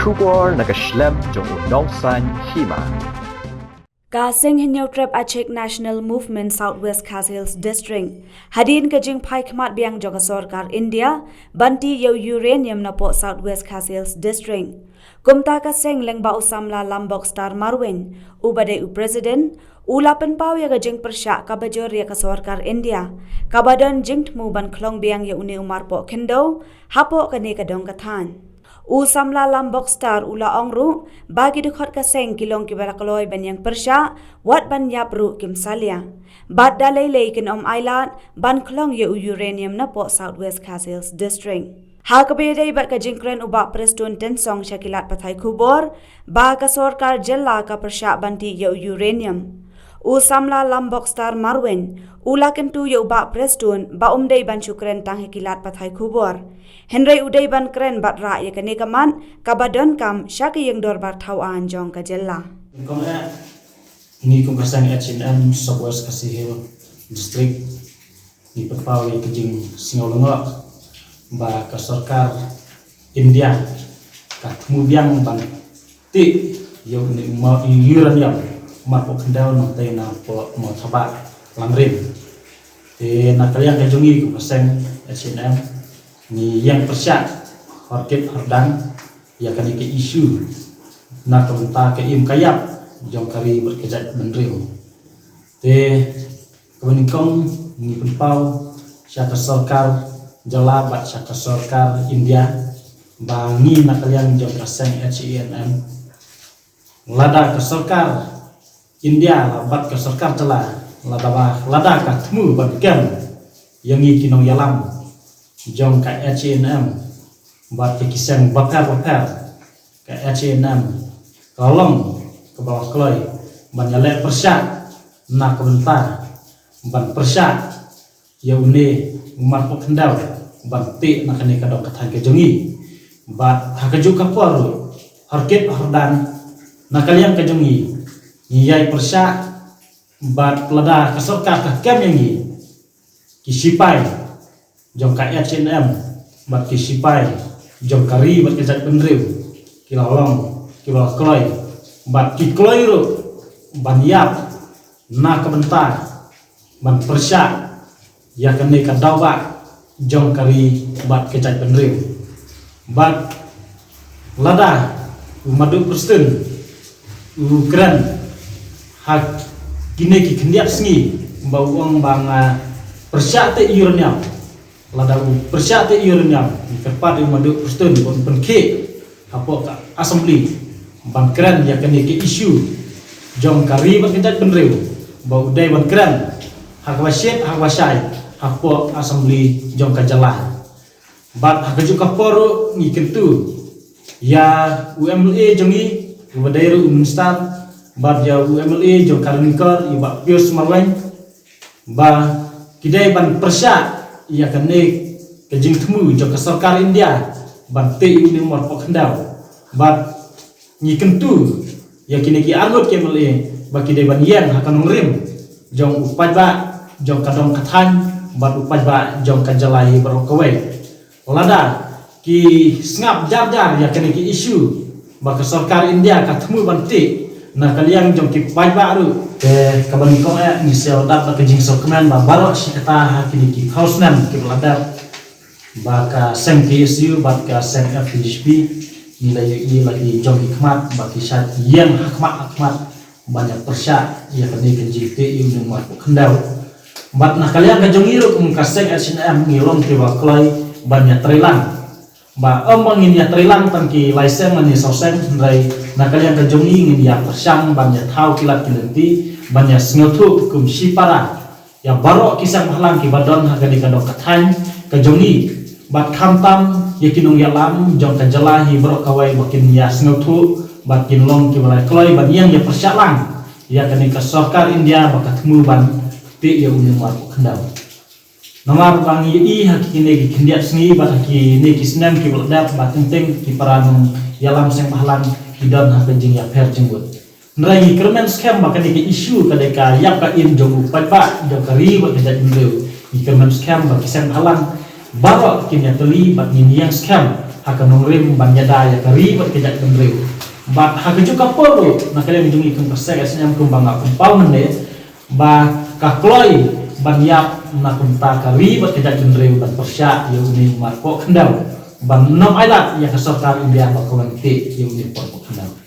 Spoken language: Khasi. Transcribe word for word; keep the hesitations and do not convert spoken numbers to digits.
Khubor na ka shlem jong u nongsan hima. Ka Seng Hynñiewtrep Achik National Movement South West Khasi Hills District, hadien ka jingphai khmat biang jong ka sorkar India ban tih ïa u uranium napoh South West Khasi Hills District. Kumta ka seng lyngba u samla Lambok Star Marwein, uba dei u president, u la pynpaw ïa ka jingpyrshah kaba jur ïa ka sorkar India kaba don jingthmu ban khlong biang ïa une u marpoh khyndew hapoh kane ka dong ka thaiñ. U samla Lambok Star u la ong ruh ba ki dkhot ka seng ki long kiba la kloi ban ïeng pyrshah, wat ban ïap ruh kim salia. Bad da lei lei kin ym ailad ban khlong ïa u uranium napoh South West Khasi Hills District. Ha kaba ïadei bad ka jingkren u Bah Prestone Tynsong sha ki lad pathai khubor ba ka sorkar jylla ka pyrshah ban tih ïa u uranium, u samla Lambok Star Marwein u la kyntu ïa u Bah Prestone ba um dei ban shu kren tang ha ki lad pathai khubor, hynrei u dei ban kren bad rah ïa kane ka mat kaba donkam sha ka ïing dorbar thaw aiñ jong ka jylla. Kong eh, ngi kum ka seng H N M South West Khasi Hills District, ngi pynpaw ïa ka jingsngew lyngngoh ba ka sorkar India ka thmu biang ban tih ïa une u ma-, u uranium marpoh khyndew nangtei napoh Mawthabah Langrin. Te na ka liang ka jong ngi kum ka seng H N M, ngi ïeng pyrshah hor kit hor dan ïa kane ka issue na ka bynta ka im ka ïap jong ka ri bad ka jaitbynriew. Te kaba nyngkong ngi pynpaw sha ka sorkar jylla bad sha ka sorkar India ba ngi na ka liang jong ka seng H A N M, lada ka sorkar India la bad ka sorkar jylla, lada ba, lada ka thmu ban kem ïa ngi ki nongïalam jong ka H A N M bad ki seng bapher bapher ka H A N M, ka long kaba la kloi ban ïaleh pyrshah na ka bynta ban pyrshah ïa une u marpoh khyndew ban tih na kane ka dong ka thaiñ ka jong ngi. Bad ha kajuh ka por ruh, hor kit hor dan, na ka liang ka jong ngi, ngi ïai pyrshah bad lada ka sorkar ka kem ïa ngi, ki sipai jong ka H A N M bad ki sipai jong ka ri bad ka jaitbynriew ki la long kiba la kloi bad ki kloi ruh ban ïap na ka bynta ban pyrshah ïa kane ka daw bah jong ka ri bad ka jaitbynriew. Bad lada u Madu Prestone u kren ha kine ki khyndiat sngi ba u ong ba nga pyrshah tih uranium, lada u pyrshah tih uranium, ngi kyrpad ïa u Madu Prestone ba un pynkhih hapoh ka assembly ban kren ïa kane ka issue jong ka ri bad ka jaitbynriew, ba u dei ban kren ha kaba shit ha kaba shai hapoh assembly jong ka jylla. Bad ha kajuh ka por ruh ngi kyntu ïa u M L A jong ngi uba dei ruh u minister, bad ïa u M L A jong ka Ranikor, ïa u Bah Pius Marwein, ba ki dei ban pyrshah ïa kane ka jingthmu jong ka sorkar India ban tih ïa une u marpoh khyndew. Bad ngi kyntu ïa kine ki arngut ki M L A ba ki dei ban ïeng ha ka nongrim jong u paidbah jong ka dong ka thaiñ bad u paidbah jong ka jylla hi baroh kawei. Lada ki sngap jar jar ïa kane ka issue ba ka sorkar India ka thmu ban tih na ka liang jong ki paidbah ruh. Te kaba nyngkong eh ngi sngewdap da ka jingsngewkmen ba baroh shi katta ha kine ki khaw snem kiba la dep ba ka seng K S U bad ka seng F K J P ngi la ïohi la ki jong ki khmat ba ki shait ïeng ha khmat ha khmat ban ïa pyrshah ïa kane ka jingtih ïa une u marpoh khyndew. Bad na ka liang ka jong ngi ruh kum ka seng H N M ngi long kiba kloi ban ïa treilang. Ba ym ba ngin ïa treilang tang ki lai seng lane saw seng, hynrei na ka liang ka jong ngi ngin ïa pyrshang ban ïa thaw ki lad ki lynti ban ïa sngewthuh kum shipara ïa baroh ki seng bhalang kiba don ha kane ka dong ka thaiñ ka jong ngi. Bad khamtam ïa ki nongïalam jong ka jylla hi baroh kawei ba kin ïa sngewthuh bad kin long kiba la kloi ban ïeng ïa pyrshah lang ïa kane ka sorkar India ba ka thmu ban tih ïa une u marpoh khyndew. Namar ba ngi ïohi ha kine ki khyndiat sngi bad ha kine ki snem kiba la dep ba teng teng ki para nongïalam seng bhalang ki don ha ka jingïapher jingmut. Hynrei ngi kyrmen skhem ba kane ka issue ka dei ka ïap ka im jong u paidbah jong ka ri bad ka jaitbynriew. Ngi kyrmen skhem ba ki seng bhalang baroh kin ïatylli bad ngin ïeng skhem ha ka nongrim ban ïada ïa ka ri bad ka jaitbynriew. Bad ha kajuh ka por ruh, na ka liang jong ngi kum ka Seng Aïsniam kumba nga kum Paw mynne, ba ka kloi ban ïap na ka bynta ka ri bad ka jaitbynriew ban pyrshah ïa une u marpoh khyndew, ban nym ailad ïa ka sorkar India ba ka wan thied ïa une u marpoh khyndew.